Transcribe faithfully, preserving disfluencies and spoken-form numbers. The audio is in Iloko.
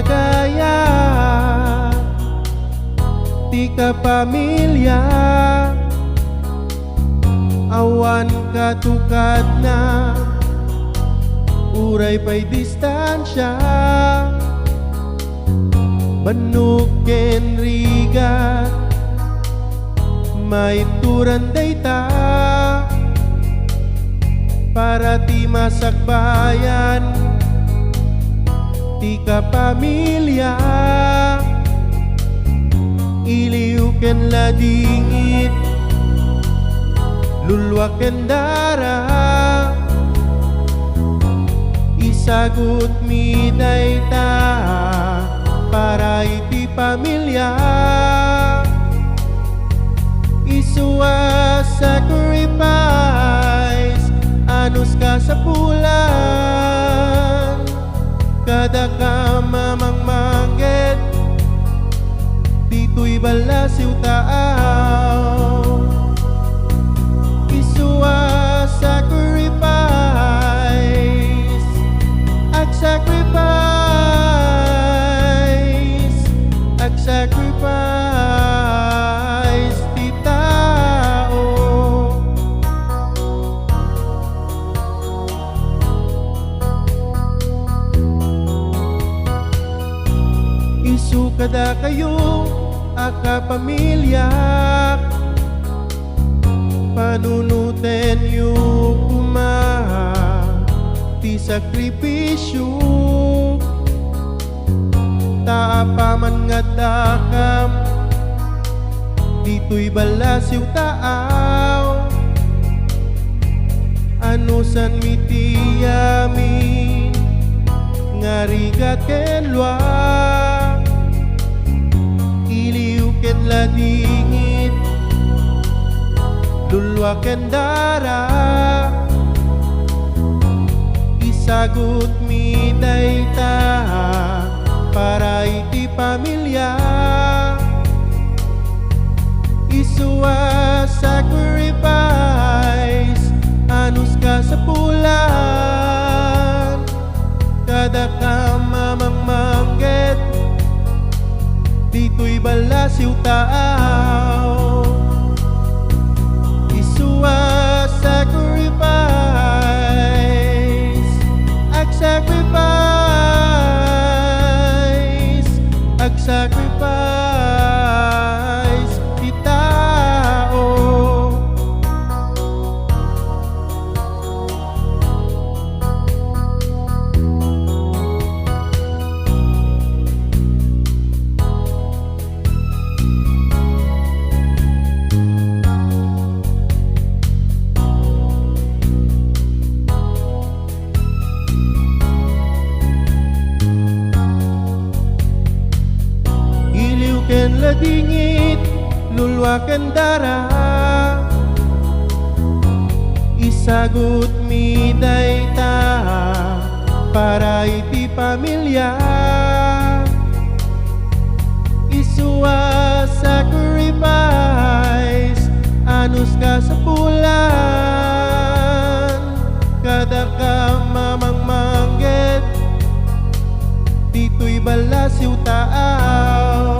Gaya ti kapamilya, awan katukadna, uray pay distansia, bannok ken rigat, maituran dayta para ti masakbayan ti kapamilya. Iliw ken ladingit, lulua ken dara, isagutmi dayta para iti pamilya. Isu a sacrifice, anus kasapulan, kada kamamangmangget, ditoy ballasiw taaw. Isu a sacrifice, agsacrifice, agsacrifice ti tao. Isu kadakayo a kapamilyak, panunotenyo koma ti sakripisio, ta apaman nga addakam ditoy ballasiw taaw, anusanmi ti amin nga rigat ken lua, iliw ken ladingit, lulua ken dara, isagutmi dayta para iti pamilya. Isu a sacrifice, anus kasapulan, kada kamamangmangget ditoy ballasiw taaw. Isu a sacrifice, agsacrifice, agsacrifice ti tao. Iliw ken ladingit, lulua ken dara, isagutmi dayta para iti pamilya. Isu a sacrifice, anus kasapulan, kada kamamangmangget ditoy ballasiw taaw.